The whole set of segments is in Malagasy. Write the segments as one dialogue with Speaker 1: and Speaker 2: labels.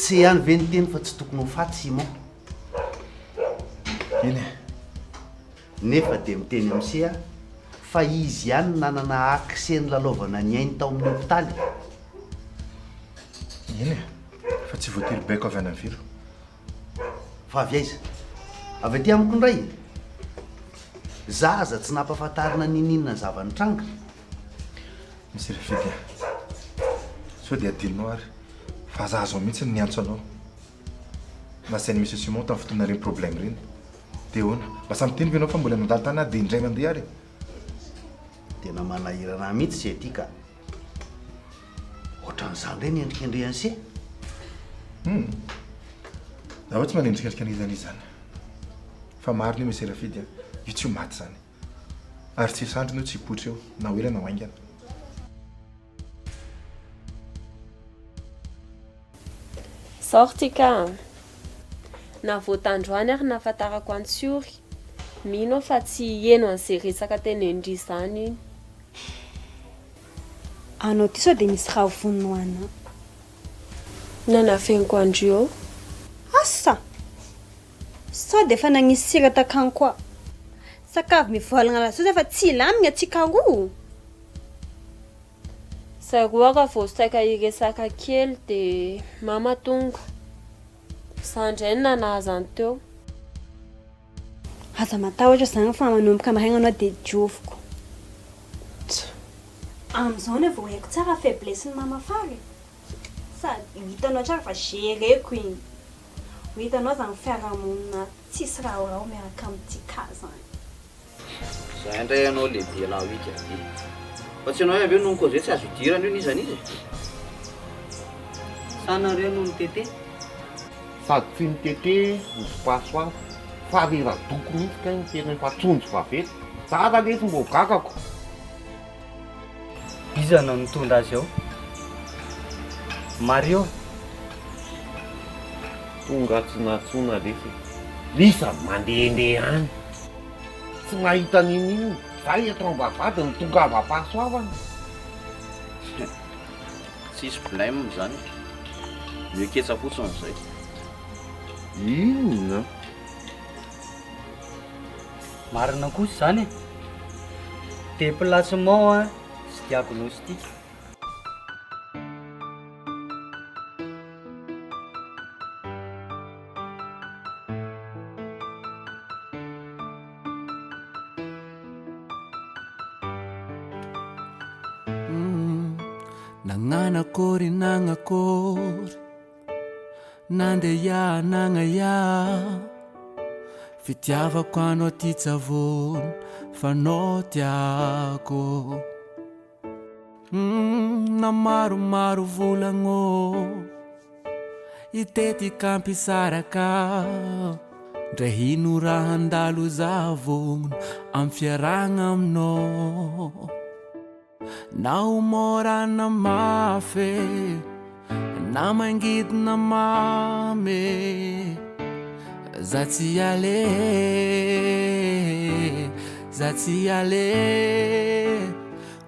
Speaker 1: Tsy ihany ve niteny fa tsy tokony ho faty Simon?
Speaker 2: Eny e.
Speaker 1: Nefa dia miteny amin'se aho fa izy ihany no nanana accès nilalaovana ny ainy tao amin'ny hopitaly.
Speaker 2: Eny e, fa tsy voatery baiko avy any Avilo.
Speaker 1: Fa avy aiza? Avy aty amiko indray? Za aza tsy nampahafantarina n'inon'inona ny zava-nitranga.
Speaker 2: Monsieur Rafidy a! Sao dia adinonao ary fa za zao mihitsy no niantso anao. Nasain'i Monsieur Simon tamin'ny fotoana ireny problème ireny. Dia ahoana? Mba sahy miteny ve ianao fa mbola nandalo tany aho dia indray mandeha ary e?
Speaker 1: Tena manahirana ahy mihitsy se ity ka. Ohatran'izany indray ny endrikendrehan'i se.
Speaker 2: Hum. Za hoe tsy manendrikendrika an'iza n'iza izany. Fa marina io Monsieur Rafidy a! Io tsy ho maty izany. Ary tsy hisandrina io tsy hipoitra io na ho ela na ho haingana.
Speaker 3: Sorti ka! Na vao tandroany ary nahafantarako an'i Tsiory, mino aho fa tsy hiheno an'izay resaka tenenin-dry izany iny.
Speaker 4: Anao ty sao dia misy raha vonona ho anà.
Speaker 3: Nanafeniko an-dry eo.
Speaker 4: Asa! Sao dia efa nagnisy sira takagny koa. Sakafo mivoalagna lasaosy efa tsy hilamigna tsika roa.
Speaker 3: Zay roa raha vao saika hiresaka kely dia mama tonga. Za indray no nanaza any teo.
Speaker 4: Aza matahotra zany fa manomboka maraigna anao dia dioviko.
Speaker 3: Tsa.
Speaker 4: Amizao anie vao haiko tsara faiblesse ny mama fara e. Sady ho hitanao tsara fa gereko igny. Ho hitanao zany fiarahamonina tsisy rahoraho miaraka amin'ity cas zany.
Speaker 5: Zay indray ianao lehibe lahy wika be. Fa tsy ianao ihany ve no ni-causer tsy azo idirana io n'iza n'iza e? Sa nareo no nitete?
Speaker 6: Sady tsy nitete no tsy pahasoava fa rera-doko mihitsy kay ny tena efa tsonjo vaventy. Zara lesy mbô gagako.
Speaker 7: Iza no nitondra azy ao? Mario.
Speaker 6: Tonga tsy nantsoina lesy e. Lisa mandehandeha any. Tsy mahita n'inon'inona. Za eto ambavahady no tongava am-pahasoavana.
Speaker 5: Tsisy blem zany. Mihoa-ketsa fotsiny zay.
Speaker 6: Inona?
Speaker 7: Marina kosa izany e! Déplacement sy diagnostic.
Speaker 8: Nagnanakôry nagnakôry Nandeha nagnaia Fitiavako anao ty tsavony Fa nao tiako Na maromaro volagnô Hitetika hampisaraka Ndre ino raha handalo za vognono Am fiarahagna aminao Na ho mora na mafy Na mangidy na mamy Za tsy ale Za tsy ale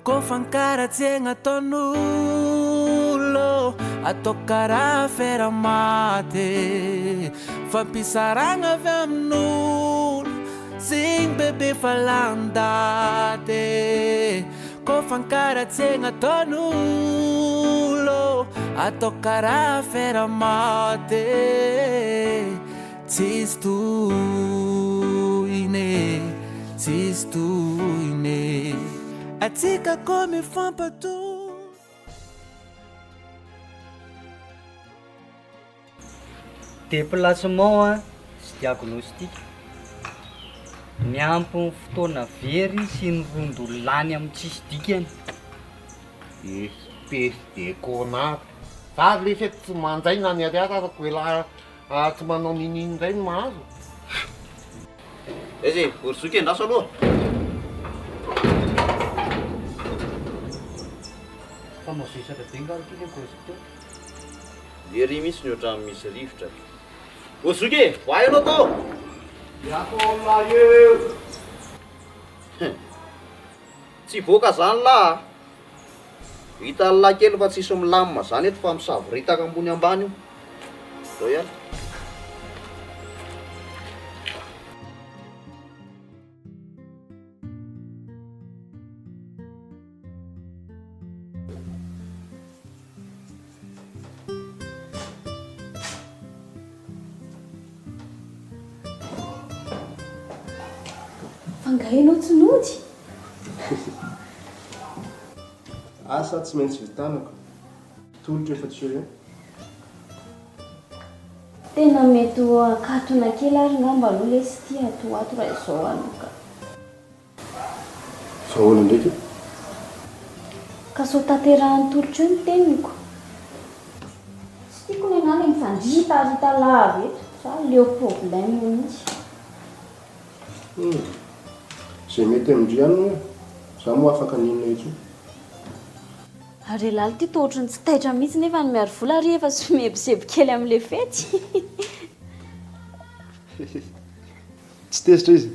Speaker 8: Kô fankaratsiagna ataon'olo Atao karaha afera maty Fampisarahagna avy amin'olo Zegny bebe fa lany daty Kô fankaratsiagna ataon'olo Atao karaha afera maty Tsisy tohiny e, tsisy tohiny e. Atsika koa mifampatoky.
Speaker 7: Déplacement sy diagnostic. Miampy ny fotoana very sy ny rondo lany amin'ny tsisy dikany.
Speaker 6: Espèce de connard. Za lesy eto tsy manjay na ny ariary ary ko elah tsy manao ninin indray no mahazo.
Speaker 5: Aiza e, ry zoky endraso aloha.
Speaker 7: Fa mavesatra be nga ity le gôzy teo.
Speaker 5: Ery mihitsy ny ohatran'ny misy rivotra. Ô zoky e, voay ianao tao.
Speaker 6: Miato aminah eo.
Speaker 5: Tsy hivoaka zany lah a. Hitan'lah kely fa tsisy milamina zany eto fa misavoritaka ambony ambany io. Ndao hiala.
Speaker 4: Fa nga ianao tsy nody?
Speaker 9: Asa tsy maintsy vitanako. Tolotra efa tsy eo ihany.
Speaker 4: Tena mety ho akatona kely ary ngamba aloha lesy ity ato ho ato raha izao aloha ka.
Speaker 9: Fa ahoana ndraiky e?
Speaker 4: Ka sao tanterahan'ny tolotra eo ny teniko. Tsy tiako ny anah le mifandritarita lava eto, za leo problème mihitsy.
Speaker 9: Hum. Izay mety amin-dry ihany moa e. Za moa afaka n'inona intsony.
Speaker 4: Ary elah ity toa ohatran'ny tsy taitra mihitsy nefa ny miaro vola ary efa somebiseby kely amin'ilay fety.
Speaker 9: Tsy tezitra izy?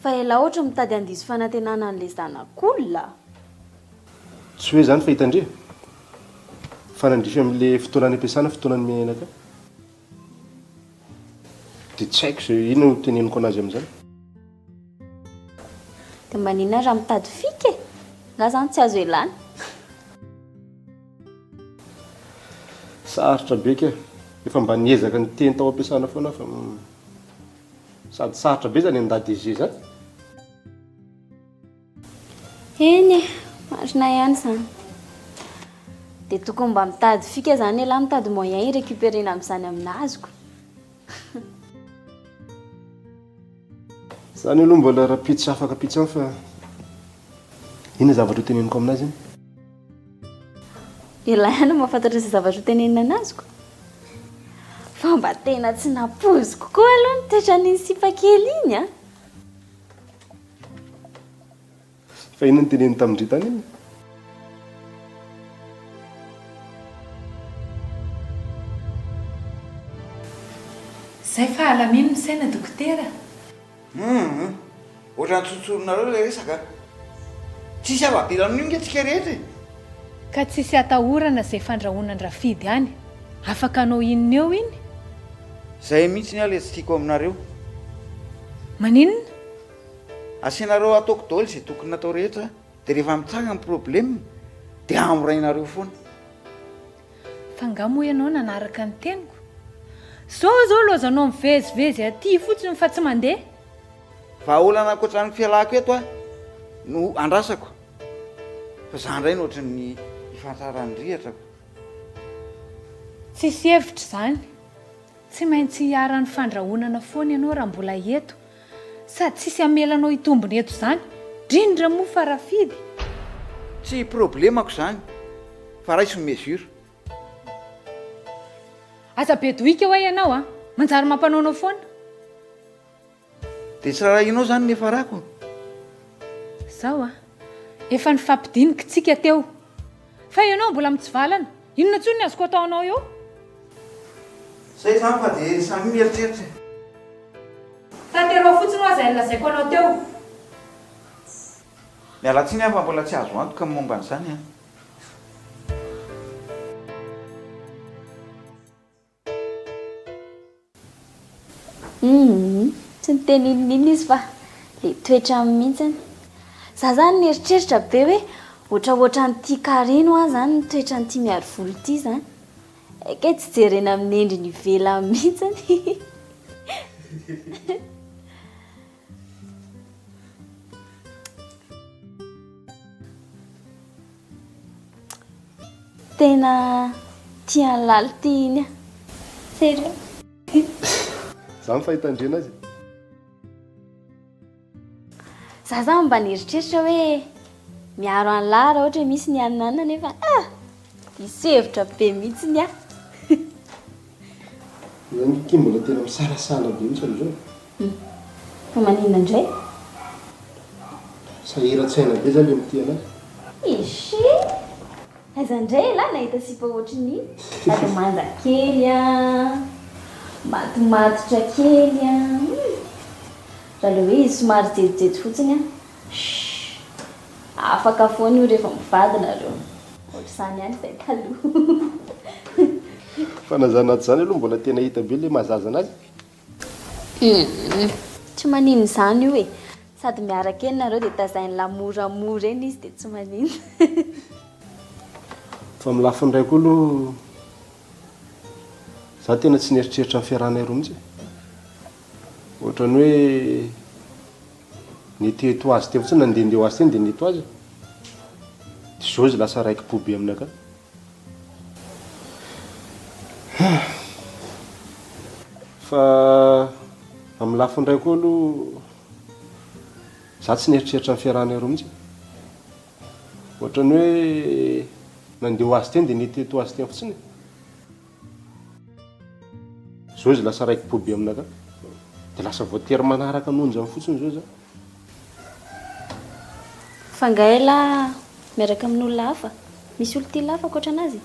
Speaker 4: Fa elah ohatry mitady handiso fanantenana an'ilay zanak'olona.
Speaker 9: Tsy hoe izany fa hitan-dry e. Fa nandrify amin'ilay fotoana any am-piasana fotoana nomena anakahy. Dia tsy haiko izay inona no teneniko anazy amin'izany.
Speaker 4: Dia maninona raha mitady fika e? Nga zany tsy azo ialana?
Speaker 9: Sarotra be kay. Efa mba niezaka niteny tao am-piasana foana aho fa sady sarotra be zany handà DG zany.
Speaker 4: Eny e, marina ihany izany. Dia tokony mba mitady fika izany ialahy mitady moyen hi-recuperer-na amin'izany amin'azoko.
Speaker 9: Zany aloha mbola rapitso afaka pitso any fa inona zavatra ho teneniko aminazy iny?
Speaker 4: Ialahy ihany no mahafantatra izay zavatra ho tenenina anazoko. Fa mba tena tsy nampoiziko koa aloha ny toetran'iny sipa kely iny an!
Speaker 9: Fa inona no teneniny tamin-dry tany iny?
Speaker 10: Zay fa alamino ny saina dokotera.
Speaker 5: Humm ohatran'ny tsotsorinareo ilay resaka a! Tsisy afa-bela amin'io nge tsika rehetra e!
Speaker 10: Ka tsisy atahorana izay fandrahonan-dRafidy any. Afaka hanao inona eo iny?
Speaker 5: Zay mihitsy ny ahy le tsy tiako aminareo.
Speaker 10: Maninona?
Speaker 5: Asianareo ataoko daholo izay tokony natao rehetra dia rehefa mitsanga ny problème dia hamorainareo foana.
Speaker 10: Fa nga moa ianao nanaraka ny teniko? Zao zao lozanao mivezivezy aty fotsiny fa tsy mandeha.
Speaker 5: Vahaolana ankoatran'ny fialako eto aho no andrasako fa za ndray no ohatran'ny ifantaran'ny rihatra ko.
Speaker 10: Tsisy hevitra izany. Tsy maintsy hiharan'ny fandrahonana foana ianao raha mbola eto. Sady tsisy hamela anao hitombina eto izany, drindra moa fa Rafidy.
Speaker 5: Tsy problemako izany fa raiso ny mesure.
Speaker 10: Aza be dohika hoa ianao a! Manjary mampanaonao foana.
Speaker 5: Dia tsy rarahianao izany ny niafarako?
Speaker 10: Zao a! Efa nifampidinika tsika teo. Fa ianao mbola mitsivalana. Inona intsony ny azoko atao anao eo?
Speaker 5: Zay izany fa dia samia mieritreritra e.
Speaker 10: Tanterao fotsiny hoa izay nolazaiko anao teo.
Speaker 5: Miala tsiny aho fa mbola tsy azo antoka ny momba an'izany an.
Speaker 4: Humm tsy niteny inon'inona izy fa le toetrany mihitsiny. Za zany nieritreritra be hoe ohatraohatran'ity Carine hoa zany ny toetran'ity Miarivolo ity zany. Hay kay tsy jerena amin'ny endriny ivelany mihitsiny. Tena tia an'i Laly ty iny aho. Sérieux.
Speaker 9: Zany fahitandrena azy e.
Speaker 4: Za zany mba nieritreritra hoe miaro an'lah raha ohatra hoe misy ny anona anona nefa ah! Diso hevitra be mihitsy ny ahy.
Speaker 9: Zany akia mbola tena misalasala be mihitsy amizao.
Speaker 4: Fa maninona indray?
Speaker 9: Sahiran-tsaina be za le mitia anazy.
Speaker 4: Ishi! Aiza indray elah nahita sipa ohatry ny iny? Sady manja kely an, matomatotra kely an, hum! Raha le hoe izy somary jejojejo fotsiny an, shh! Afaka foana io rehefa mivady nareo. Ohatr'izany ihany izay taloha.
Speaker 9: Fa na zany na tsy zany aloha mbola tena hita be le maha zaza anazy.
Speaker 4: Humm. Tsy maninona izany io e. Sady miaraka eny nareo dia tazain'lah moramora eny izy dia tsy maninona.
Speaker 9: Fa amin'ny lafiny iray koa aloha za tena tsy nieritreritra ny fiarahanay roa mihitsy e. Ohatran'ny hoe netiety ho azy teo fotsiny, nandehandeha ho azy teny dia nety ho azy e. Dia izao izy lasa raiki-po be aminakahy. Fa amin'ny lafiny iray koa aloha za tsy nieritreritra ny fiarahanay roa mihitsy e. Ohatran'ny hoe nandeha ho azy teny dia netiety ho azy teny fotsiny e. Zao izy lasa raiki-po be aminakahy. Dia lasa voatery manaraka ny onjany fotsiny zao za.
Speaker 4: Fa nga elah miaraka amin'olona hafa? Misy olon-tia lah hafa ankoatra anazy?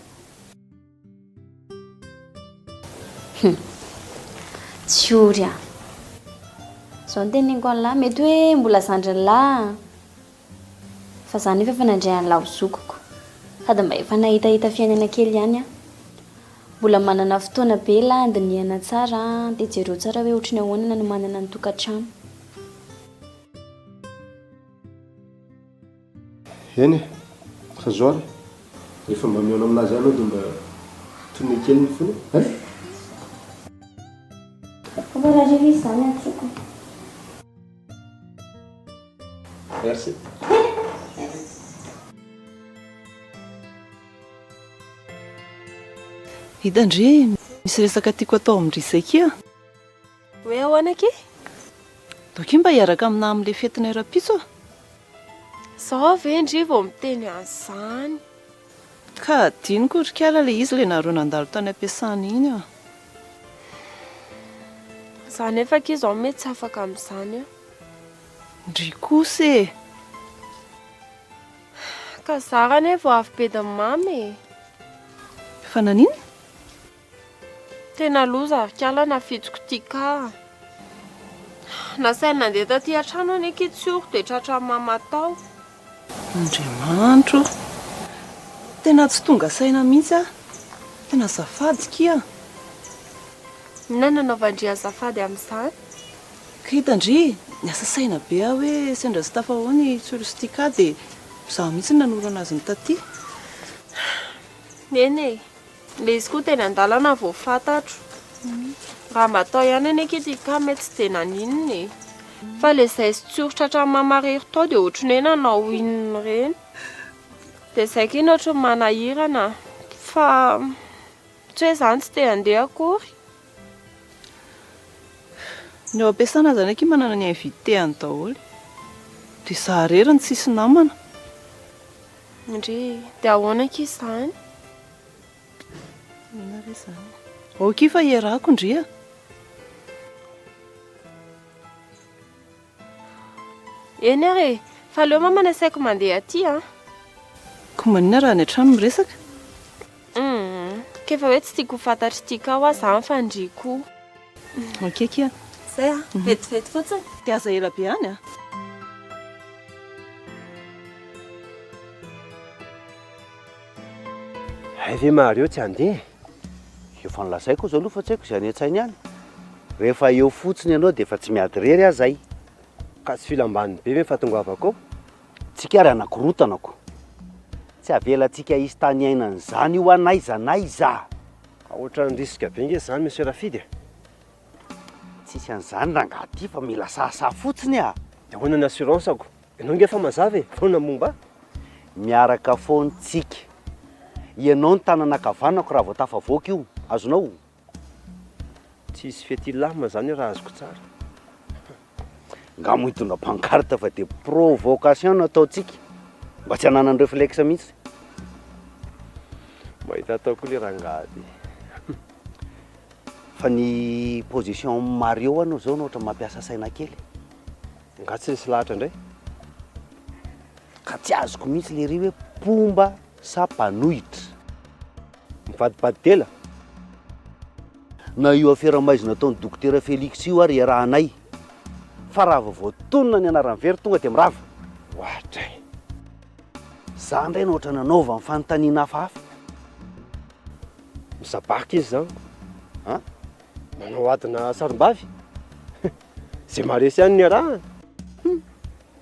Speaker 4: Hum. Tsy ory ah. Zao no teneniko an'lah, mety hoe mbola zandrin'lah Fa za nefa efa nandray an'lah ho zokiko. Sady mba efa nahitahita fiainana kely ihany aho. Mbola manana fotoana be lah handinihana tsara an, dia jereo tsara hoe ohatry ny ahoana ny hanomanana ny tokantrano.
Speaker 9: Eny e, fa zao ary, rehefa mba mihaona aminazy ihany aho dia mba tonia kely ny fony e.
Speaker 4: Fa raha hariva izy izany antsoiko.
Speaker 9: Merci.
Speaker 11: Hitan-dry, misy resaka tiako atao amin-dry izay kia.
Speaker 3: Hoe ahoana akia?
Speaker 11: Ndao kia mba hiaraka aminà amin'ilay fetinay rahampitso a!
Speaker 3: Zao ve ndry vao miteny an'izany?
Speaker 11: Ka adinoko ry kala ilay izy ilay nareo nandalo tany am-piasana iny a!
Speaker 3: Za nefa akia izao mety tsy afaka amin'izany a!
Speaker 11: Ndry kosa e!
Speaker 3: Ka zara anie vao avy bedin'i mama e!
Speaker 11: Fa naninona?
Speaker 3: Tena loza ry kala nafitsoko ty ka! Nasainy nandeha taty an-trano anie akia Tsioro dia tratran'i mama tao.
Speaker 11: Andriamanitro ô! Tena tsy tonga saina mihitsy aho. Tena azafady kia!
Speaker 3: Inona no nanaovan-dry azafady amin'izany?
Speaker 11: Ka hitan-dry, niasa saina be aho hoe sendra tsy tafahoana i Tsoro sy Tika dia izaho mihitsy no nanorana azy ny taty.
Speaker 3: Eny e! Ilay izy koa teny an-dalana vao fantatro. Raha mba tao ihany anie akia Tika mety tsy dia naninona e! Fa ilay izay sy Tsoro tratran'i mama irery tao dia ohatran'ny hoe nanao inona ireny. Dia izay akia no ohatran'ny manahirana fa tsy hoe izany tsy te handeha akory.
Speaker 11: Ny ao am-piasana aza anie akia manana ny invité-any daholo. Dia izaho irery no tsisy namana.
Speaker 3: Ndry, dia ahoana akia izany?
Speaker 11: Inona re izany? Ao akia fa iarahako ndry a!
Speaker 3: Eny ary e! Fa aleo mama nasaiko mandeha aty an!
Speaker 11: Ko maninona raha any an-trano miresaka?
Speaker 3: Humm, k'efa hoe tsy tiako ho fantatr'i Tika hoa zany fa ndry koa.
Speaker 11: Ok akia.
Speaker 3: Zay a, vetivety fotsiny.
Speaker 11: Dia aza ela be any a!
Speaker 12: Hay ve Mario tsy handeha e?
Speaker 1: Efa nolazaiko azy aloha fa tsy haiko izay any an-tsainy any. Rehefa eo fotsiny ianao dia efa tsy miady irery aho izay.
Speaker 12: Ka tsy filam-baniny be ve ny fahatongavako ao?
Speaker 1: Tsika ary hanakorontana ko. Tsy avelantsika hisy tany iainana izany io an n'aiza n'aiza.
Speaker 12: Ka ohatran'ny risque be nge izany Monsieur Rafidy e.
Speaker 1: Tsisy an'izany rangahy ty fa mila sahasaha fotsiny a!
Speaker 12: Dia ahoana ny assurance-ko? Ianao nge efa mazava e, foana momba ahy.
Speaker 1: Miaraka foana tsika. Ianao ny tanana ankavanako raha vao tafavoaka io. Azonao?
Speaker 12: Tsy hisy fety hilamina zany eo raha azoko tsara.
Speaker 1: Nga moa hitondra pancarte fa dia provocation no ataontsika mba tsy hananany reflexe mihitsy.
Speaker 12: Mahita atao koa le rangahy ty.
Speaker 1: Fa ny position Mario anao zao no ohatra mampiasa saina kely.
Speaker 12: Nga tsy resy lahatra indray?
Speaker 1: Ka tsy azoko mihitsy lery hoe mpomba sa mpanohitra.
Speaker 12: Mivadibadi-dela?
Speaker 1: Na io afera maizina ataon'i Dokotera Felix io ary iarahanay. Fa raha vao voatonona ny anaran'i Very tonga dia mirava.
Speaker 12: Oadray!
Speaker 1: Za indray no ohatran'ny anaovany fanontaniana hafahafa.
Speaker 12: Misabaka izy zany.
Speaker 1: An?
Speaker 12: Manao adina sarombavy? Zay maharesy ihany no iarahana.
Speaker 1: Hum!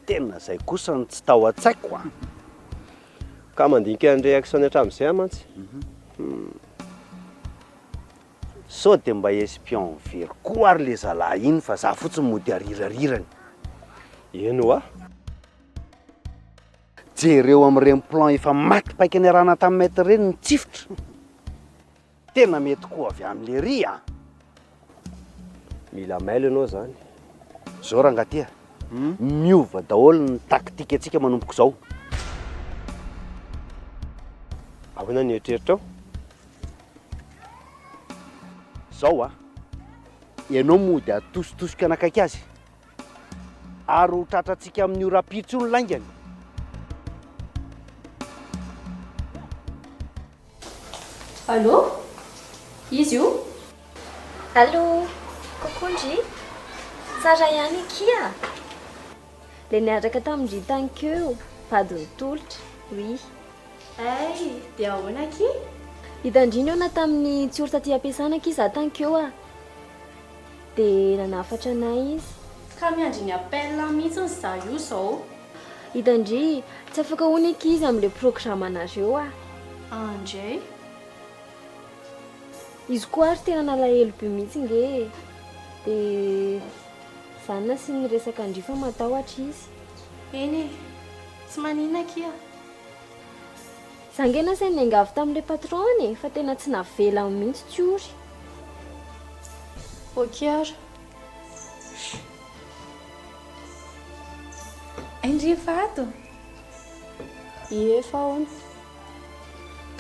Speaker 1: Tena zay kosa no tsy tao an-tsaiko an!
Speaker 12: Ka mandinika ny réaction-ny hatramin'izay aho mantsy. Hum!
Speaker 1: Sao dia mba espion very koa ary le zalahy iny fa za fotsiny mody arirarirany.
Speaker 12: Eny hoa.
Speaker 1: Jereo amin'ireny plan efa maty paika niarahana tamin'i Maître ireny ny tsifitra. Tena mety koa avy any lery a!
Speaker 12: Mila mailo ianao zany.
Speaker 1: Zao rangahy ty a! Miova daholo ny tactique antsika manomboka izao.
Speaker 12: Ahoana ny eritreritrao?
Speaker 1: Zao a! Ianao mody atositosika anakaiky azy. Ary ho tratrantsika amin'io rahampitso io ny laingany.
Speaker 4: Allô? Iza io?
Speaker 13: Allô! Coucou ndry! Tsara ihany akia! Le niaraka tamin-dry tany keo, vadin'i Tolotra, oui.
Speaker 4: Hay! Dia ahoana akia?
Speaker 13: Hitan-dry nihaona tamin'i Tsiory taty am-piasana akia za tany keo ah! Dia nanafatra anay izy.
Speaker 4: Ka miandry ny appel mihitsy za io zao.
Speaker 13: Hitan-dry, tsy afaka hono ankizy amin'ilay programme-nareo ah.
Speaker 4: Andrey.
Speaker 13: Izy koa ary tena nalahelo be mihitsy nge e. Dia za nasiany resaka an-dry fa matahotra izy.
Speaker 4: Eny e. Tsy maninona akia.
Speaker 13: Za nge nasainy niangavy tamin'ilay patron-ny e, fa tena tsy navelany mihitsy tsiory.
Speaker 4: Ok ary.
Speaker 10: Hay ndry efa ato?
Speaker 4: Ie fa ahoana?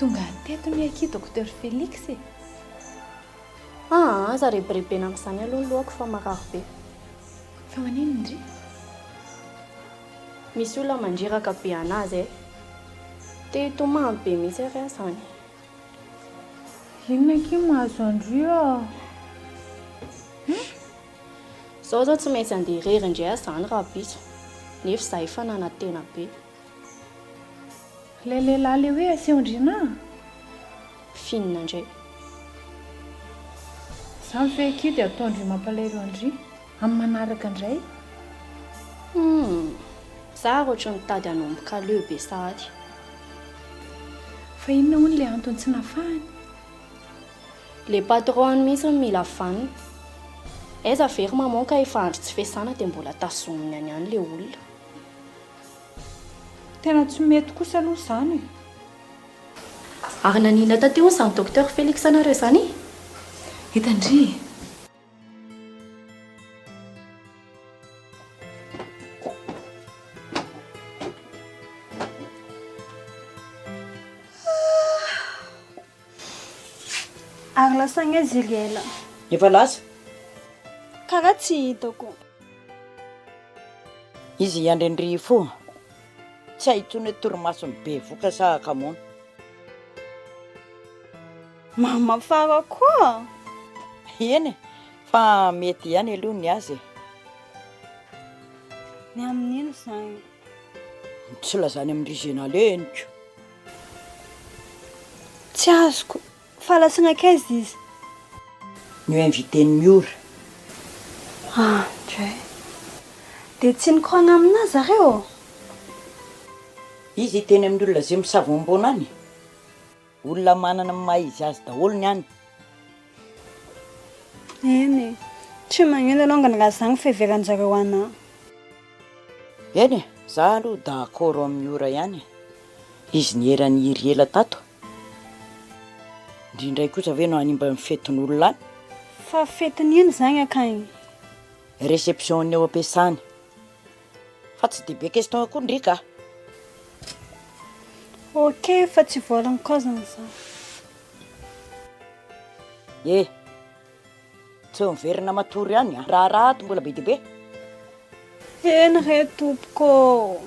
Speaker 10: Tonga teto ny akia Docteur Felix e!
Speaker 4: Aa aza rebirebena amin'izany aloha ny lohako fa marary be.
Speaker 10: Fa maninona ndry?
Speaker 4: Misy olona mandreraka be anah zay. Te hitomany be mihitsy ary aho zany.
Speaker 10: Inona akia mahazo an-dry ah?
Speaker 4: Hum? Zao zao tsy maintsy andeha irery indray aho zany rahampitso. Nefa za efa nanantena be.
Speaker 10: Ilay lehilahy le hoe asehon-dry anah?
Speaker 4: F'inona indray?
Speaker 10: Zany ve akia dia ataon-dry mampalahelo an-dry amin'ny manaraka indray?
Speaker 4: Humm! Za ary ohatry ny mitady hanomboka leo be sahady.
Speaker 10: Fa inona hono le antony tsy nafahany?
Speaker 4: Le patron-ny mihitsy no mila vanona. Aiza ve ry maman ka efa andro tsy fiasana dia mbola tazominy any ihany le olona.
Speaker 10: Tena tsy mety kosa aloha izany e!
Speaker 4: Ary naninona taty hono izany Docteur Felix anareo izany e?
Speaker 10: Hitan-dry e!
Speaker 4: Ary lasa agny aiza i Riel?
Speaker 5: Efa lasa.
Speaker 4: Karaha tsy hitako.
Speaker 5: Izy hiandry an-dry hifoha. Tsy hay intsony hoe torimason'ny bevoka sa hakamoana.
Speaker 4: Mama Fara koa!
Speaker 5: Eny e, fa mety ihany aloha ny azy e.
Speaker 4: Ny amin'ino izany?
Speaker 5: Tsy lazany amin-dry izay naleheniko.
Speaker 4: Tsy azoko. Fa lasa nankaiza izy?
Speaker 5: No invité-n'i Miora.
Speaker 4: Ah ndray. Dia tsy nikoragna aminà zareo?
Speaker 5: Izy hiteny amin'ny olona izay misavoamboana any. Olona manana ny maha izy azy daholo ny any.
Speaker 4: Eny e. Tsy magnino alongany raha zany fiheveran-jareo anà.
Speaker 5: Eny e, za aloha d'accord amin'i Miora ihany e. Izy nieran'i Iriela tato. Ndry indray kosa ve no hanimba ny fetin'olona any?
Speaker 4: Fa fetin'ino zany akagny?
Speaker 5: Réception-ny ao am-piasany. Fa tsy dia be question koa ndry ka.
Speaker 4: Ok fa tsy voalaniko azany za.
Speaker 5: Eh! Tsy miverina matory ihany a! Raharaha ato mbola be dia be.
Speaker 4: Eny re tompoko ô!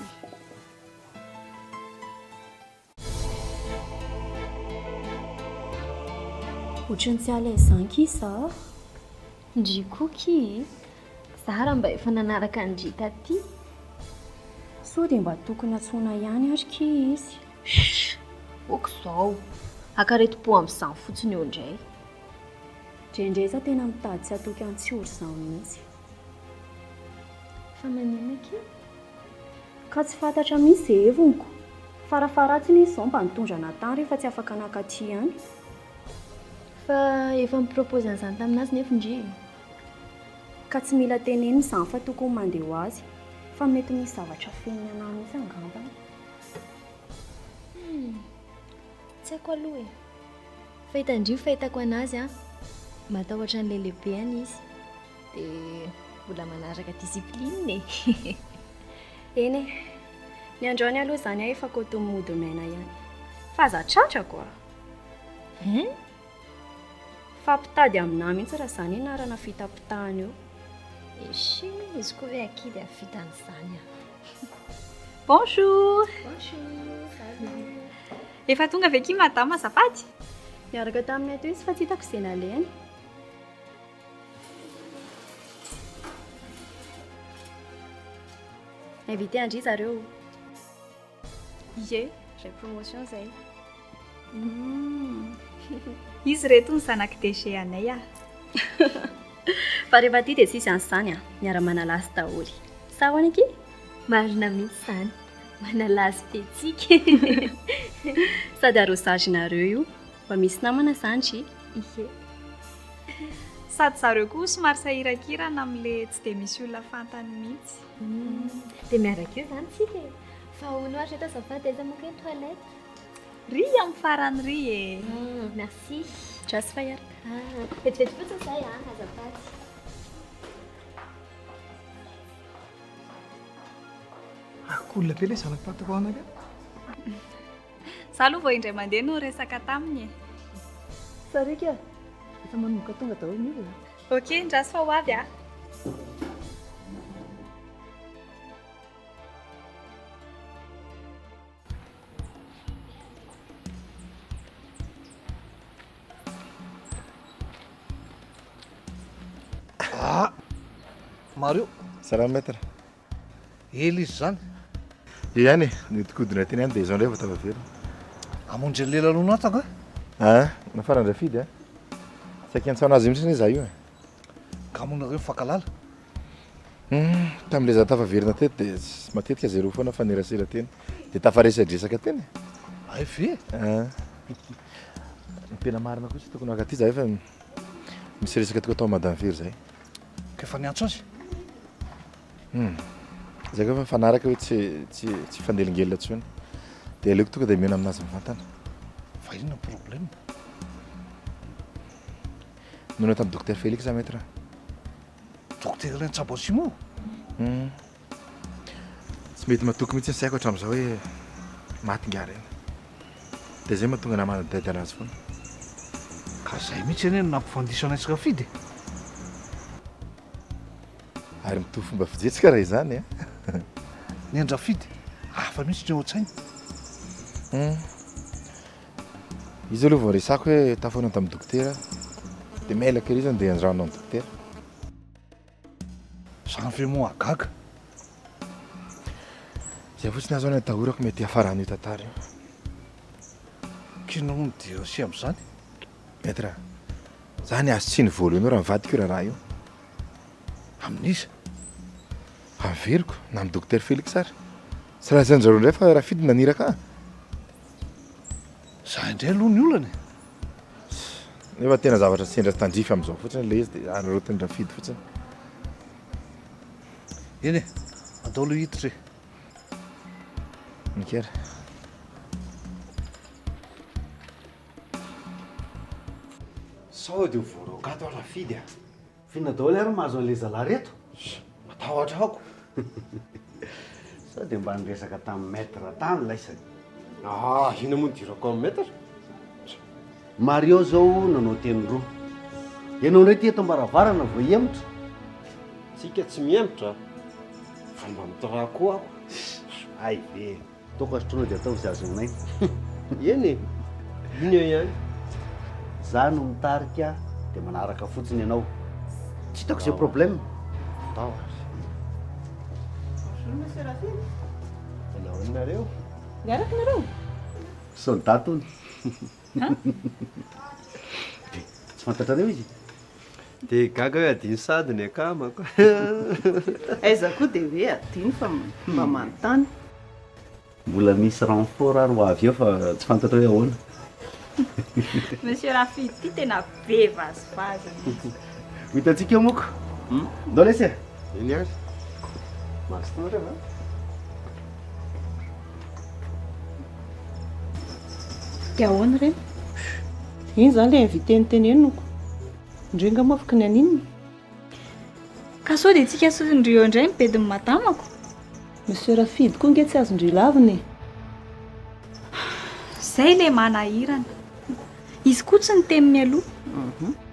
Speaker 13: Ohatran'ny tsy à l'aise zany ki za. Ndry koa ki, za raha mba efa nanaraka an-dry taty.
Speaker 4: Sao dia mba tokony antsoina ihany ary ki izy.
Speaker 13: izao. Hakaretim-po amin'izany fotsiny eo indray.
Speaker 4: Indraindray za tena mitady tsy hatoky an'i Tsioro izany mihitsy.
Speaker 13: Fa maninona akia?
Speaker 4: Ka tsy fantatra mihitsy izay heviny ko. Farafaharatsiny izy izao mba nitondra anà tany rehefa tsy afaka naka aty ihany.
Speaker 13: Fa efa ni-propose an'izany tamin'azy nefa ndry e.
Speaker 4: Ka tsy mila tenenina izany fa tokony mandeha ho azy. Fa mety misy zavatra afeniny anà mihitsy angambany.
Speaker 13: Humm. Tsy haiko aloha e. Fa hitan-dry io fahitako an'azy an. Matahotra an'ilay lehibeny izy. Dia mbola manaraka discipline e.
Speaker 4: Eny e. Ny androany aloha izany aho efa koto mody maina ihany. Fa aza tratrako a!
Speaker 13: Hein?
Speaker 4: Fampitady aminà mihitsy raha izany anarana fitapitahana eo.
Speaker 13: Eche, izy koa ve akia dia hahavita an'izany a.
Speaker 10: Bonjour.
Speaker 13: Bonjour. Salut.
Speaker 10: Efa tonga ve akia madame azafady?
Speaker 4: Niaraka taminay teo izy fa tsy hitako izay nalehany. Invité an-dry zareo.
Speaker 10: Ie, ray promotion zay. Izy reto ny zanak'i DG anay ah.
Speaker 4: Fa rehefa aty dia tsisy an'izany ah, miara-manalazy daholo. Sa ahoana akia?
Speaker 13: Marina mihitsy izany, manalazy be tsika.
Speaker 4: Sady arrosage-nareo io. Mba misy namana izany dry?
Speaker 10: Ie. Sady zareo koa somary sahirankirana amin'le tsy dia misy olona fantany mihitsy.
Speaker 13: Dia miaraka eo izany tsika e! Fa hono ary reto azafady aiza moa kay ny toilette?
Speaker 10: Ry amin'ny farany ry e!
Speaker 13: Ah, merci.
Speaker 4: Just fa hiaraka.
Speaker 13: Ah, vetivety fotsiny izay an, azafady.
Speaker 14: Ah, cool be ilay zanak'i patron ka.
Speaker 10: Za aloha vao indray mandeha no niresaka taminy e.
Speaker 11: Sariaka, efa manomboka tonga daholo ny olona.
Speaker 10: Ok, ndraso fa ho avy aho.
Speaker 14: Ah! Mario.
Speaker 2: Salama maître.
Speaker 14: Ela izy izany.
Speaker 2: Eo ihany e, nihodinkodina teny ihany dia izao indray vao tafaverina.
Speaker 14: Hamonjy an'i Lelalona ato angaha?
Speaker 2: Ah, nafaran-dRafidy a. Saika hiantsaona azy mihitsy anie izaho io e.
Speaker 14: Ka moa nareo mifankahalala?
Speaker 2: Hum, tamin'ilay izaho tafaverina teto dia matetika zéro foana fanerasera teny. Dia tafaresadresaka teny e.
Speaker 14: Hay ve?
Speaker 2: Ah. Ny tena marina kosa tokony haka aty izahay fa misy resaka tokony atao amin'i Madame Fery izay.
Speaker 14: Ka efa niantso azy?
Speaker 2: Hum. Zay koa efa mifanaraka hoe tsy tsy tsy hifanelingelina intsony. Dia aleoko tonga dia mihaona aminazy mivantana.
Speaker 14: Fa inona ny problème?
Speaker 2: Nihaona tamin'i Docteur Félix aho maître.
Speaker 14: Docteur ilay nitsabo an'i Simon?
Speaker 2: Hum. Tsy mety matoky mihitsy ny saiko hatramin'izao hoe maty ingahy ireny. Dia izay mahatonga anah manadihady anazy foana.
Speaker 14: Ka izay mihitsy anie no nampifandiso anay sy Rafidy e!
Speaker 2: Ary mitovy fomba fijery raha izany an!
Speaker 14: Ny an-dRafidy, hafa mihitsy ny ao an-tsainy.
Speaker 2: Hum. Izy aloha vao resako hoe tafahaona tamin'ny dokotera aho. Dia mailaka ery izy handeha handrano an'i dokotera.
Speaker 14: Izany ve moa hahagaga?
Speaker 2: Izay fotsiny aho izao no atahorako mety hiafaran'io tantara io.
Speaker 14: K'inona moa no idiran'se amin'izany?
Speaker 2: Maître, za ny azo tsiny voalohany eo raha mivadika io raharaha io.
Speaker 14: Amin'iza?
Speaker 2: Averiko, na amin'i Docteur Félix ary. Tsy lazain-dry zareo indray fa Rafidy naniraka ahy.
Speaker 14: Za indray aloha ny olana e!
Speaker 2: Nefa tena zavatra sendra tandrify amin'izao fotsiny ilay izy dia araraotin'i Rafidy fotsiny.
Speaker 14: Eny e, andao aloha hiditra e.
Speaker 2: Mikael.
Speaker 1: Sao dia ho voaroaka ato aho Rafidy a! F'inona daholo ary mahazo an'ilay zalahy reto? Matahotra aho ko! Sao dia mba niresaka tamin'ny maître tany laisany? Ah, inona moa nidirako amin'ny maître? Mario zao nanao teny roa. Ianao indray ity eto am-baravarana vao hihemotra? Tsika tsy mihemotra fa mba mitoraha koa aho. Hay ve! Toaka sotroina dia ataovy izay azonay. Eny e! Iny eo ihany. Za no mitarika dia manaraka fotsiny ianao. Tsy hitako izay problème. Atao ary.
Speaker 11: Bonjour monsieur Rafidy.
Speaker 9: Manao ahoana nareo?
Speaker 11: Miaraka nareo?
Speaker 1: Soldat hono. Dia tsy fantatrareo izy?
Speaker 12: Dia gaga hoe adino sady ny akamako.
Speaker 11: Aiza koa dia hoe adino fa mba manontany.
Speaker 1: Mbola misy renfort ary ho avy eo fa tsy fantatra hoe ahoana.
Speaker 4: Monsieur Rafidy ity tena be vazivazy mihitsy.
Speaker 1: Ho hitantsika eo moko. Ndao lesy e!
Speaker 12: Eny ary. Mazotoa nareo a!
Speaker 10: Dia ahoana ireny?
Speaker 11: Iny izany ilay invité noteneniko. Ndry angaha moa afaka ny haninona?
Speaker 4: Ka sao dia tsika sy ndry eo indray ny bedin'ny madamako?
Speaker 11: Monsieur Rafidy koa nge tsy azon-dry lavina e!
Speaker 4: Zay le manahirana. Izy koa tsy niteny mialoha.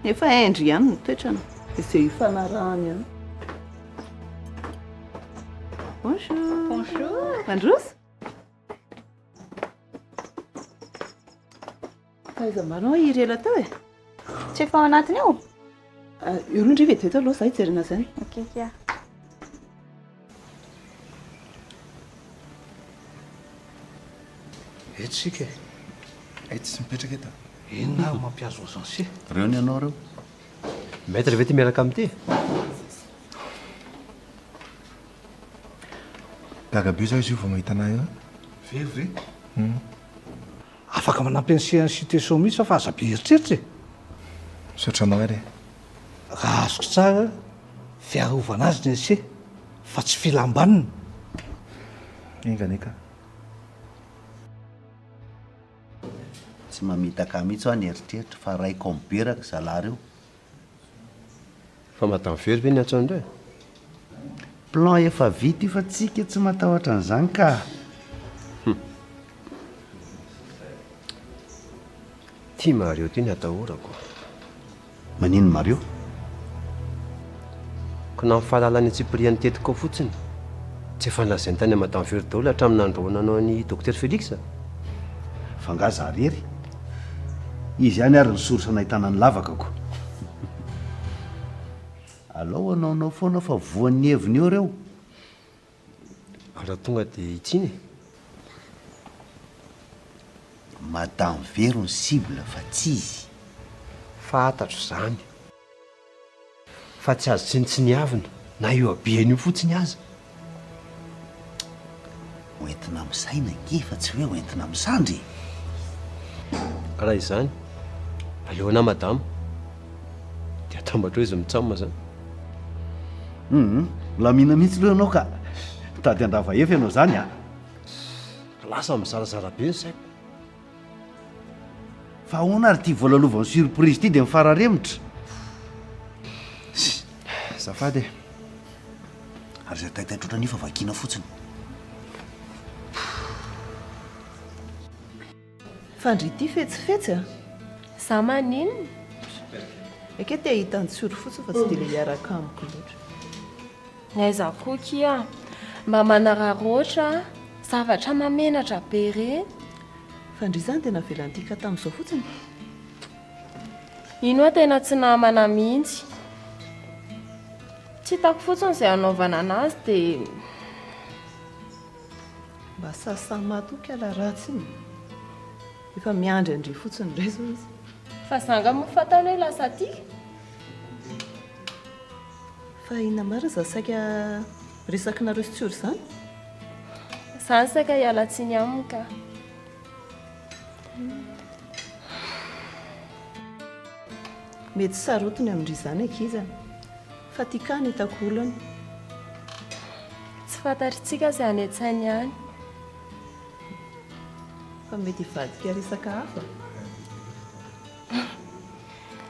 Speaker 11: Efa hain-dry ihany ny toetrany dia izay ifanarahany ihany. Bonjour.
Speaker 4: Bonjour.
Speaker 11: Mandroso. Fahaiza manao iry ela teo e.
Speaker 4: Tsy efa ao anatiny ao?
Speaker 11: Io aloha ndry vetivety aloha za hijery anazy any.
Speaker 4: Ok kia.
Speaker 14: Eto isika e.
Speaker 2: Hay tsy mipetraka eto.
Speaker 14: Inona ary mampihazo azy an'se?
Speaker 1: Reo ny anao reo.
Speaker 12: Maître ve ty miaraka amin'ity?
Speaker 2: Gaga be zao izy io vao mahita anah io an.
Speaker 14: Very ve? Afaka manampy an'se any situation mihitsy aho fa aza be eritreritra e.
Speaker 2: Misaotra anao ary e.
Speaker 14: Raha azoko tsara, fiarovana azy ny an'se fa tsy filam-baniny.
Speaker 2: Enga anie ka.
Speaker 1: Tsy mamitaka ahy mihitsy hoa ny eritreritra fa raiko ao miberaka zalahy reo.
Speaker 12: Fa madame Very ve niantso an'ireo e?
Speaker 1: Plan efa vita io fa tsika tsy matahotra an'izany ka.
Speaker 12: Hum. Ty Mario ty ny atahorako.
Speaker 1: Manino Mario?
Speaker 12: Ko na ny fahalalany antsipiriany tetika ao fotsiny, tsy efa nolazainy tany amin'i Madame Very daholo hatramin'ny nandroana anao an'i Docteur Felix?
Speaker 1: Fa nga za rery? Izy ihany ary ny source nahitana ny lavakako. Alao anaonao foana fa voan'ny heviny eo reo.
Speaker 12: Raha tonga dia hitsiny e.
Speaker 1: Madame Vero ny cible fa tsy izy.
Speaker 12: Fantatro izany. Fa tsy azo tsinontsiniavina na io habehany io fotsiny aza.
Speaker 1: Hoentina amin'ny saina ange fa tsy hoe hoentina amin'ny sandry e!
Speaker 12: Raha izany, aleo anà madama dia atambatro eo izy mitsam zany.
Speaker 1: Hum, milamina mihitsy aloha ianao ka! Mitady handrava efa ianao izany a!
Speaker 12: Lasa mizarazara be ny saiko.
Speaker 1: Fa ahoana ary ity voalalovan'ny surprise ity dia mifararemotra?
Speaker 2: Azafady e.
Speaker 1: Ary izay taitaitra ohatran'io fa vakiana fotsiny.
Speaker 11: Fa ndry ity fetsifetsy a!
Speaker 3: Za maninona?
Speaker 11: Eke te hahita an'i Tsioro fotsiny fa tsy dia le hiaraka amiko loatra.
Speaker 3: Aiza koa kia mba manararaotra zavatra mamenatra be ireny.
Speaker 11: Fa ndry izany dia navelan'i Tika tamin'izao fotsiny?
Speaker 3: Ino hoa tena tsy namana mihitsy. Tsy hitako fotsiny izay hanaovana anazy dia.
Speaker 11: Mba sahisahy matoky ala ratsy iny. Efa miandry an-dry fotsiny indray izao izy.
Speaker 3: Fa za nga moa fantany hoe lasa aty?
Speaker 11: Fa inona marina izany saika resakinareo sy Tsioro izany?
Speaker 3: Izany saika hiala tsiny aminy ka.
Speaker 11: Mety sarotiny amin-dry izany ankizy an! Fa ty kah no hitako olana.
Speaker 3: Tsy fantatritsika izay any an-tsainy any.
Speaker 11: Fa mety hivadika resaka hafa.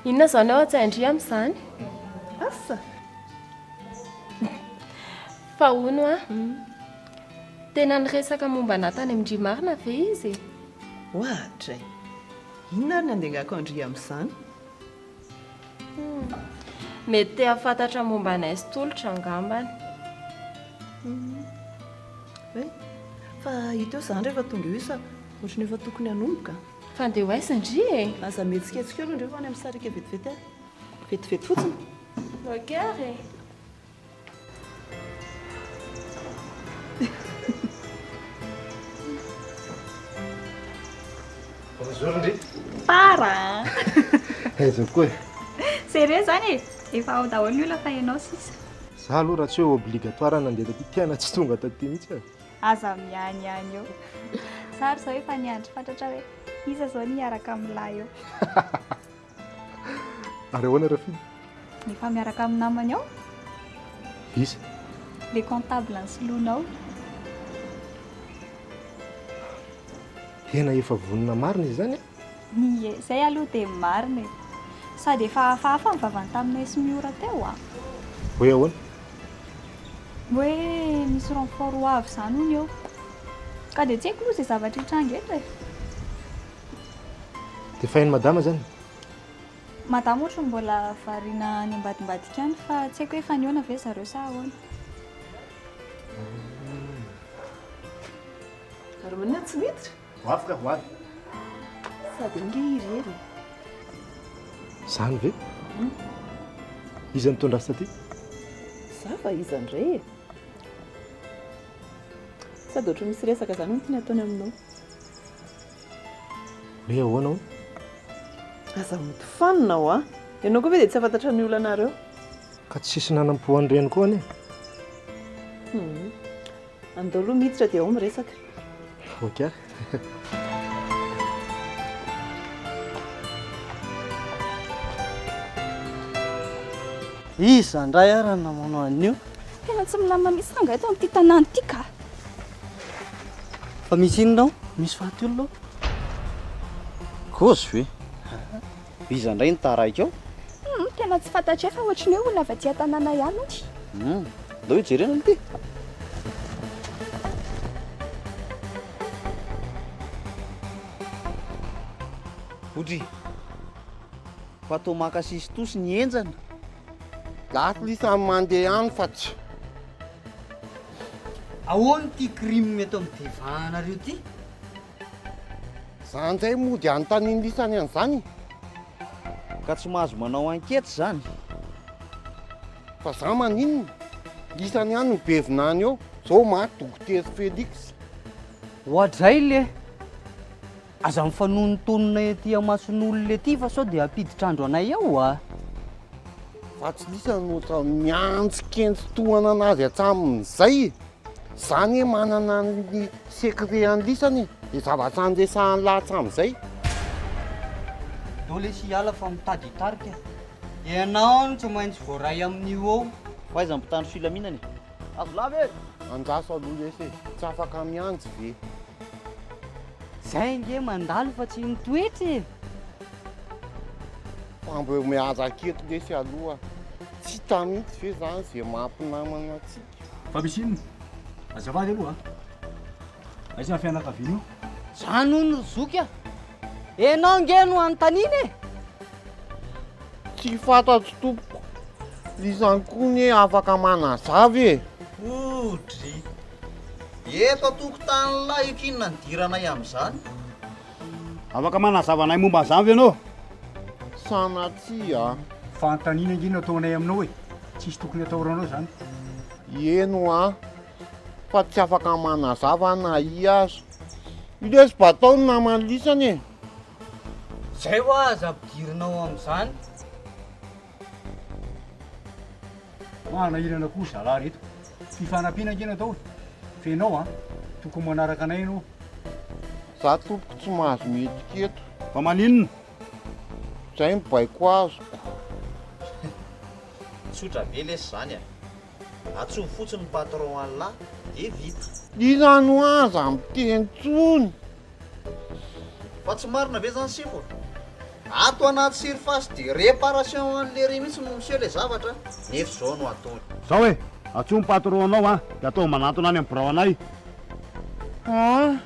Speaker 3: Inona izao ny ao an-tsain-dry amin'izany?
Speaker 11: Asa!
Speaker 3: Fa hono an, tena niresaka momba anà tany amin-dry marina ve izy e?
Speaker 11: Oadray! Inona ary ny handengako an-dry amin'izany?
Speaker 3: Mety te hahafantatra momba anay sy Tolotra angambany.
Speaker 11: Hoe, fa hita eo izany rehefa tonga eo izy fa ohatran'ny efa tokony hanomboka.
Speaker 3: Fa andeha ho aiza ndry e?
Speaker 11: Aza mihetsiketsika eo aloha ndry fa any amin'ny sarika vetivety any. Vetivety fotsiny.
Speaker 3: Ok ary e.
Speaker 2: Bonjour ndry.
Speaker 15: Tara an!
Speaker 1: Aiza koa e?
Speaker 15: Sérieux zany e? Efa ao daholo ny olona fa ianao sisa.
Speaker 2: Za aloha raha tsy hoe obligatoire nandeha taty tena tsy tonga taty mihitsy e.
Speaker 15: Aza mianiany eo. Za ary zao efa niandry fatratra hoe iza zao ny hiaraka amin'lah eo.
Speaker 2: Ary ahoana Rafidy?
Speaker 15: Efa miaraka amin'ny namany ao.
Speaker 2: Iza?
Speaker 15: Le comptable nisoloanao.
Speaker 2: Tena efa vonona marina izy izany e?
Speaker 15: Ie, izay aloha dia marina e. Sady efa hafahafa ny vavany taminay sy Miora teo a.
Speaker 2: Hoe ahoana?
Speaker 15: Hoe misy renfort ho avy izany hono eo. Ka dia tsy haiko aloha izay zavatra hitranga eto e.
Speaker 2: Dia efa hain'i madama izany?
Speaker 15: Madama ohatry ny mbola variana any ambadimbadika any fa tsy haiko hoe efa nihaona ve zareo sa ahoana.
Speaker 11: Ary maninona tsy miditra?
Speaker 1: Ho avy ka, ho avy.
Speaker 11: Sady ange irery e.
Speaker 2: Izany ve? Iza nitondra azy taty?
Speaker 11: Za fa iza indray e? Sady ohatry ny misy resaka izany hono tiany ataony aminao.
Speaker 2: Hoe ahoana hono?
Speaker 11: Aza mody fanina hoa! Ianao koa ve dia tsy hahafantatra ny olanareo?
Speaker 2: Ka tsisy nanam-po an'ireny koa anie.
Speaker 11: Hum. Andao aloha miditra dia ao miresaka.
Speaker 2: Ok ary.
Speaker 7: Iza indray ary no namono an'io?
Speaker 4: Tena tsy milamina mihitsy rangahy eto amin'ity tanàna ity ka!
Speaker 7: Fa misy inona ao? Misy faty olona ao?
Speaker 5: Kôzy ve? Iza indray no taraiky ao?
Speaker 4: Hum, tena tsy fantatray fa ohatry ny hoe olona avy aty an-tanàna ihany hono.
Speaker 5: Hum, ndao hijerena aloha ity. Odry, fa toa maka sisintosy ny henjana.
Speaker 6: Lafo lisa ny mandeha any fa tsy.
Speaker 7: Ahoana ity crime eto amin'ny divan-nareo ity?
Speaker 6: Za ndray mody anontanian'i lisany an'izany e!
Speaker 5: Ka tsy mahazo manao enquête zany?
Speaker 6: Fa za maninona? Lisany ihany no be vinany eo, zao maty dokotera Felix.
Speaker 7: Oadray le! Aza mifanonontonona ety amason'olona ety fa sao dia hampiditra andro anay ao a!
Speaker 6: Fa tsy lisany no ohatran'ny miantsikentsi tohana anazy hatramin'izay e! Za anie manana ny secret an'lisany e! Le zavatra niresahan'lah hatramin'izay.
Speaker 7: Ndao lesy hiala fa mitady hitarika. Ianao no tsy maintsy voaray amin'io eo.
Speaker 5: Fa aiza ny mpitandro filaminana e?
Speaker 6: Azo lava e! Andraso aloha lesy e! Tsy afaka mianjy ve?
Speaker 7: Zay ange mandalo fa tsy mitoetra e!
Speaker 6: Fa mbo miaraka eto lesy aloha. Tsy hita mihitsy ve zany ze mampinamana antsika?
Speaker 16: Fa misy inona? Azafady aloha a! Aiza ny fianakaviana io?
Speaker 7: Zany hono ry zoky a! Enao nge no anontaniana e!
Speaker 6: Tsy fantatro tompoko. Izany koa anie afaka manazava e!
Speaker 5: Oudry! Eto an-tokotanin'lah io k'inona nidiranay amin'izany?
Speaker 16: Afaka manazava anay momba an'izany ve ianao?
Speaker 6: Sanatria a!
Speaker 16: Fanontaniana ange no ataonay aminao e! Tsisy tokony atahoranao izany.
Speaker 6: Eny hoa, fa tsy afaka manazava aho na ia aza. Io lesy batao no naman'i lisany e!
Speaker 7: Zay hoa aza ampidirinao amin'izany.
Speaker 16: Manahirana koa zalahy reto. Fifanampiana ange no atao e. Fa ianao an, tokony manaraka anay ianao.
Speaker 6: Za tompoko tsy mahazo mihetsika eto.
Speaker 16: Fa maninona?
Speaker 6: Zay ny baiko azoko.
Speaker 5: Tsotra be lesy zany a! Antsoy fotsiny ny patron an'lah de vita.
Speaker 6: Iza no aza miteny tsony.
Speaker 5: Fa tsy marina ve zany sefo a? Ato anaty surface de réparation an'lery mihitsy no miseho le zavatra nefa zao no ataony.
Speaker 16: Zao e, antsoy ny patron anao an, de ataovy manantona any amin'ny birao anay.
Speaker 6: An!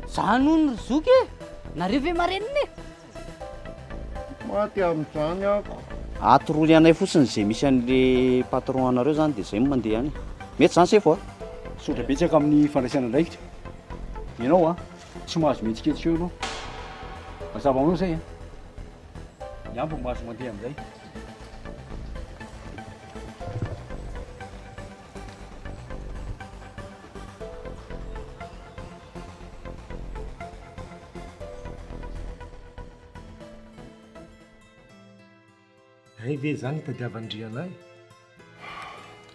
Speaker 7: Zany hono ry zoky e! Nareo ve marenina e?
Speaker 6: Maty amin'izany ako.
Speaker 5: Atoroy anay fotsiny izay misy an'le patron anareo zany de zay no mandeha any. Mety zany sefo a?
Speaker 16: Misaotra betsaka amin'ny fandraisana andraikitra. Ianao an, tsy mahazo mihetsiketsika eo ianao. Mazava aminao izay an. Ny ambiny mahazo mandeha amin'izay.
Speaker 17: Hay ve izany itadiavan-dry anay?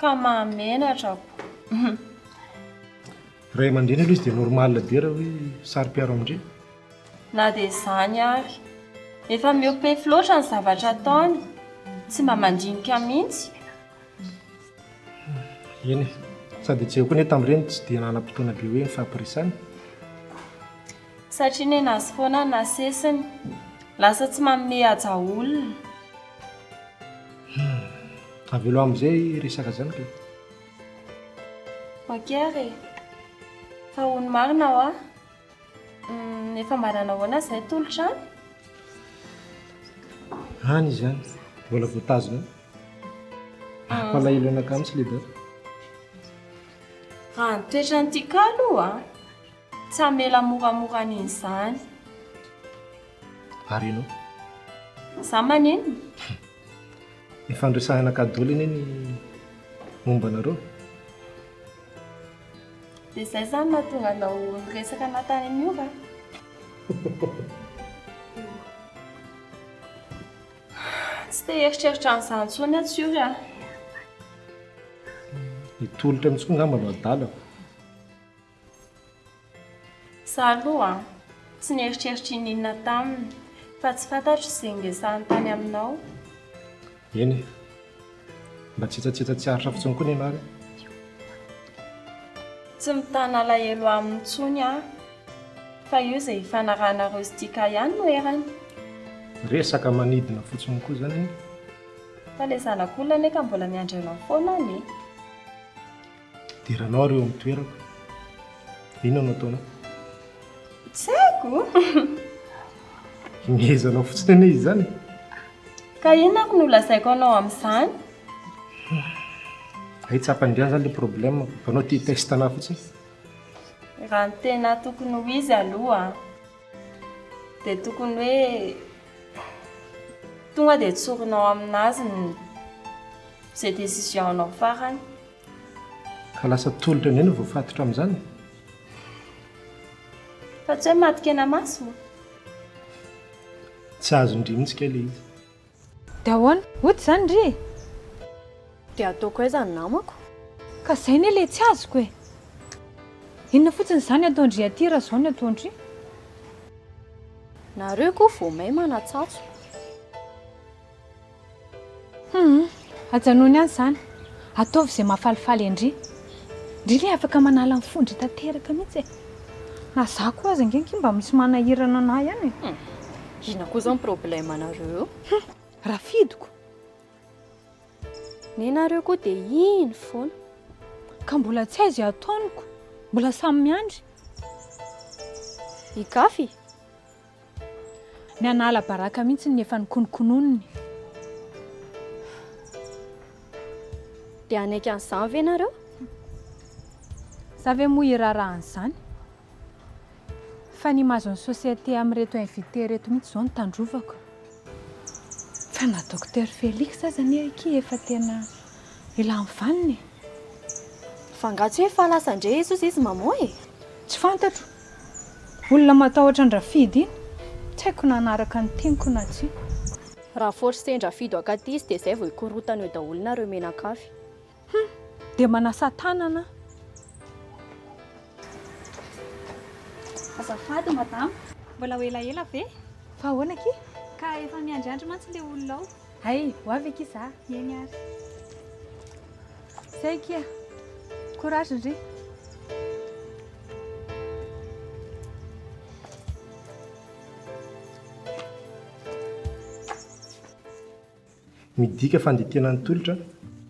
Speaker 3: Ka mahamenatra ko.
Speaker 17: Ray aman-dreny aloha izy dia normal be raha hoe saro-piaro amin-dry.
Speaker 3: Na dia izany ary. Efa mihoa-pefy loatra ny zavatra ataony. Tsy mba mandinika mihitsy.
Speaker 17: Eny e. Sady jereo koa anie tamin'ireny tsy dia nanam-potoana be hoe nifampiresahana.
Speaker 3: Satria nenazy foana no nasesiny. Lasa tsy manome haja olona.
Speaker 17: Hum. Avelao amin'izay resaka izany ka.
Speaker 3: Ok ary e. Fa hono marina hoa. Hum, efa mba nanao ahoana izay tolotra any?
Speaker 17: Any izy any. Mbola voatazona any. Mampalahelo anakahy mihitsy ilay dada.
Speaker 3: Raha ny toetran'ity cas aloha, tsy hamela moramora an'iny izany.
Speaker 17: Ary ianao?
Speaker 3: Za maninona?
Speaker 17: Efa niresahana daholo anie ny momba anareo.
Speaker 3: Dia izay izany nahatonga anao niresaka anà tany amin'i Miova? Tsy te hieritreritra an'izany intsony aho Tsiory a!
Speaker 17: Ny tolotra mihitsy koa angamba no adalako.
Speaker 3: Za aloha an, tsy nieritreritra ininona taminy, fa tsy fantatro izay niresahany tany aminao.
Speaker 17: Eny e. Mba tsetsatsetsa tsy aritra fotsiny koa ny anah re.
Speaker 3: Tsy mitana alahelo aminy intsony aho, fa io izay ifanarahanareo sy Tika ihany no erany.
Speaker 17: Resaka manidina fotsiny koa izany anie.
Speaker 3: Fa ilay zanak'olona anie ka mbola miandry anao foana any e.
Speaker 17: Deranao ary eo amin'ny toerako. Inona no ataonao?
Speaker 3: Tsy haiko.
Speaker 17: Imehezanao fotsiny anie izy izany e.
Speaker 3: Ka inona ary no lazaiko anao amin'izany?
Speaker 17: Hay tsapan'i Rian izany ilay problème fa anao te hi-test anah fotsiny.
Speaker 3: Raha ny tena tokony ho izy aloha dia tokony hoe tonga dia tsorinao aminazy ny izay décision-nao farany.
Speaker 17: Ka lasa tolotra indray no voafatotra amin'izany e?
Speaker 3: Fa tsy hoe maty kenamaso?
Speaker 17: Tsy azon-dry mihitsy kay ilay izy.
Speaker 10: Dia ahoana? Hody izany ndry e?
Speaker 4: Dia ataoko aiza ny namako?
Speaker 10: Ka izay anie ilay tsy azoko e! Inona fotsiny izany ataon-dry aty raha izao ny ataon-dry?
Speaker 4: Nareo koa vao may manatsatso.
Speaker 10: Humm, ajanony any izany. Ataovy izay mahafalifaly an-dry. Ndry ilay afaka manala ny fon-dry tanteraka mihitsy e. Na za koa aza ange ankia mba misy manahirana anah ihany e.
Speaker 4: Humm, inona koa izao ny problème anareo eo?
Speaker 10: Humm, rafidiko.
Speaker 4: Nenareo koa dia iny foana.
Speaker 10: Ka mbola tsy hay izay ataoniko. Mbola samy miandry.
Speaker 4: Higafy?
Speaker 10: Ny hanala baraka mihitsy ny efa nikononkononiny.
Speaker 4: Dia hanaiky an'izany ve nareo?
Speaker 10: Za ve moa hiraharaha an'izany? Fa ny image-n'ny société amin'ireto invité ireto mihitsy izao no tandrovako. Fa na Docteur Felix aza anie akia efa tena ela mivanona e!
Speaker 4: Fa nga tsy hoe efa lasa ndray izy ozy izy maman e?
Speaker 10: Tsy fantatro. Olona matahotra an-dRafidy iny. Tsy haiko na hanaraka ny teniko na tsia.
Speaker 4: Raha forcer-dRafidy hakaty izy dia zay vao hikorotana eo daholo nareo menakafy.
Speaker 10: Hum! Dia manasa tanana aho.
Speaker 15: Azafady madama, mbola ho elaela ve?
Speaker 10: Fa ahoana akia?
Speaker 15: Ka efa miandriandry mantsy ilay olona ao.
Speaker 10: Hay, ho avy akia za.
Speaker 15: Eny ary.
Speaker 10: Zay akia. Courage ndry.
Speaker 17: Midika fandikana ny tolotra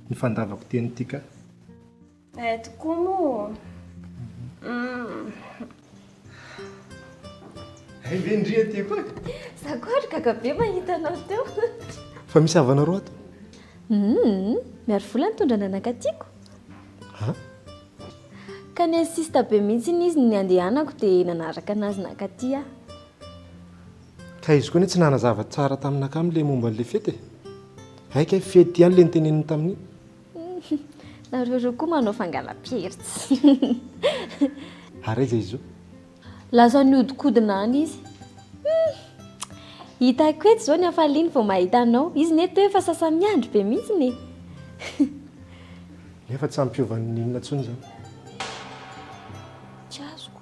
Speaker 17: ny fandavako teny ity ka.
Speaker 3: Eh tokoa moa. Hum.
Speaker 17: Hay ve ndry aty koa?
Speaker 13: Za koa ary gaga be mahita anao teo.
Speaker 17: Fa misy havanareo ato?
Speaker 13: Hum, miaro vola nitondra ny anakatiako.
Speaker 17: Ha?
Speaker 13: Ka ni-insiste be mihitsy izy ny handehanako dia nanaraka anazy nankaty aho.
Speaker 17: Ka izy koa anie tsy nanazava tsara taminakahy le momba an'le fety e. Hay kay fety ihany le noteneniny tamin'iny.
Speaker 13: Nareo roa koa manao fangalam-pieritsy.
Speaker 17: Ary aiza izy io?
Speaker 13: Lasa nihodinkodina any izy. Hum! Hitako eto izao ny hafaliany vao mahita anao. Izy ne toa efa sasa-miandry be mihitsiny e.
Speaker 17: Nefa tsy hampiova n'inona intsony izany.
Speaker 13: Tsy azoko.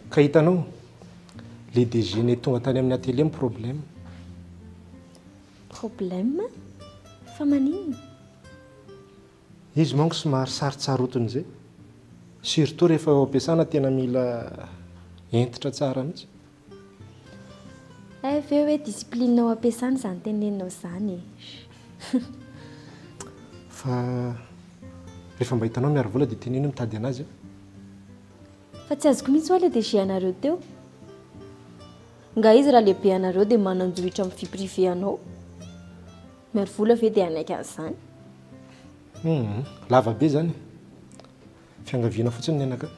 Speaker 17: Ka hitanao, le DG ne tonga tany amin'ny atelier ny problème.
Speaker 13: Problème? Fa maninona?
Speaker 17: Izy manko somary sarotsarotiny izay. Surtout rehefa eo am-piasana tena mila hentitra tsara mihitsy.
Speaker 13: Hay ve hoe discipline ao am-piasana izany teneninao izany e.
Speaker 17: Fa rehefa mba hitanao miaro vola dia teneno hoe mitady an'azy aho.
Speaker 13: Fa tsy azoko mihitsy hoa le DG anareo teo. Nga izy raha lehibe anareo dia manan-johitra amin'ny vie privée anao? Miaro vola ve dia hanaiky an'izany?
Speaker 17: Humm, lava be izany e. Fiangaviana fotsiny ny anakahy.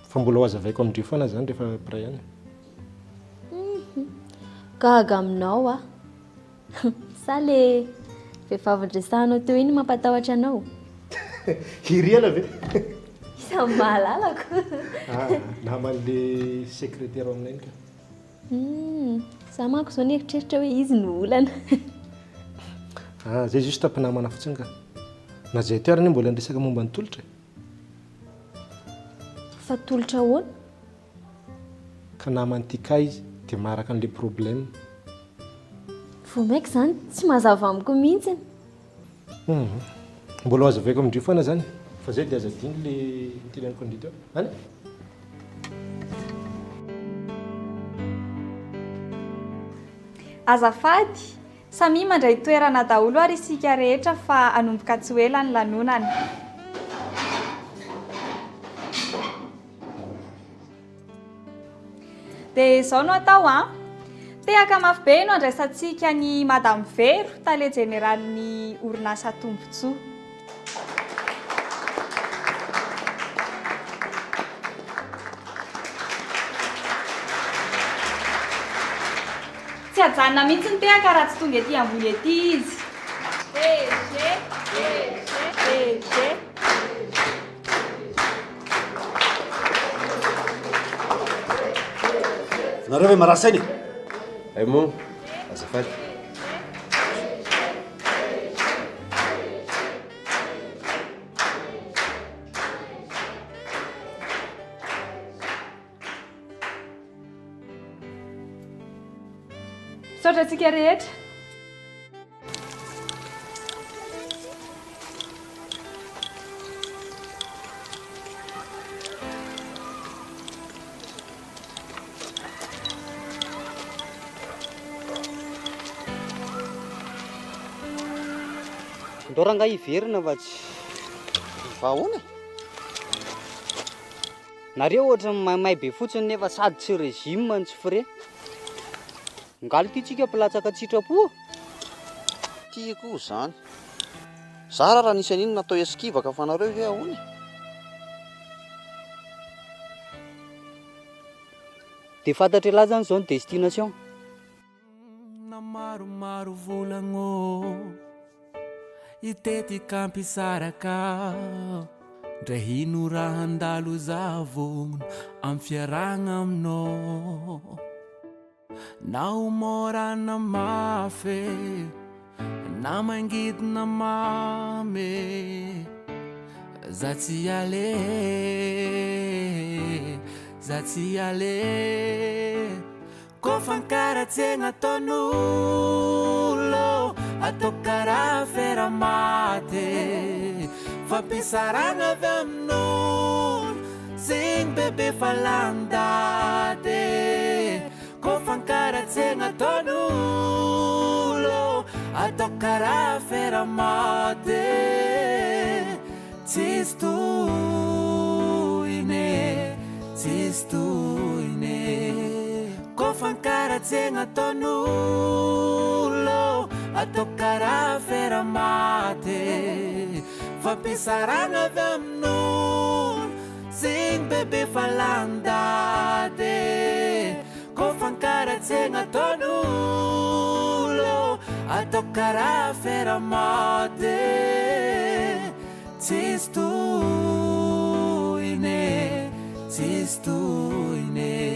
Speaker 17: Fa mbola ho hazavaiko amin-dry foana izany rehefa mpiray any.
Speaker 13: Humm, gaga aminao aho. Sa le vehivavy niresahanao teo iny mampatahotra anao?
Speaker 17: Iriana ve?
Speaker 13: Iza no mahalalako?
Speaker 17: Ah, naman'le secrétaire ao aminay iny ka.
Speaker 13: Humm, za manko zao nieritreritra hoe izy no olana.
Speaker 17: Ah, zay juste mpinamana fotsiny ka. Na zay teo ary anie mbola niresaka momba ny tolotra e.
Speaker 13: Fa tolotra ahoana?
Speaker 17: Ka naman'i Tika izy dia maharaka an'le problème.
Speaker 13: Vao maika izany tsy mazava amiko mihitsy.
Speaker 17: Humm. Mbola ho azavaiko amin-dry foana zany fa zay dia aza adino le niteneniko an-dry teo. Any?
Speaker 15: Azafady, samia mandray toerana daholo ary isika rehetra fa hanomboka tsy ho ela ny lanonana. Dia izao no atao an! Tehaka mafy be no andraisantsika an'i Madame Vero, tale jeneralin'ny orinasa Tombontsoa. Tsy ajanona mihitsy ny tehaka raha tsy tonga ety ambony ety izy. DG, DG, DG.
Speaker 1: Nareo ve marary saina e?
Speaker 9: Hay moa, azafady.
Speaker 15: Misaotra antsika rehetra.
Speaker 7: Ndao rangahy hiverina fa tsy.
Speaker 5: Fa ahoana e?
Speaker 7: Nareo ohatran'ny maimay be fotsiny nefa sady tsy régime no tsy frais. Ngaly ty tsika mpilatsaka an-tsitrapo ô!
Speaker 5: Tiako io zany. Zara raha nisy an'iny natao eskivaka fa nareo ve ahoana e?
Speaker 7: De fantatr'elah zany zao ny destination?
Speaker 8: Na maromaro volagno Hitetika hampisaraka Ndre hino raha handalo za vognono Am fiarahagna aminao Na ho mora na mafy Na mangidy na mamy Za tsy ale Za tsy ale Ko fankaratsiagna ataon'olo Atao karaha afera maty Fampisarahagna avy amin'olo Zegny bebe fa lany daty Ko fankaratsiagna ataon'olo Atao karaha afera maty Tsisy tohiny e, tsisy tohiny e. Ko fankaratsiagna ataon'olo, atao karaha afera maty. Fampisarahagna avy amin'olo, zegny bebe fa lany daty. Ko fankaratsiagna ataon'olo, atao karaha afera maty. Tsisy tohiny e, tsisy tohiny e.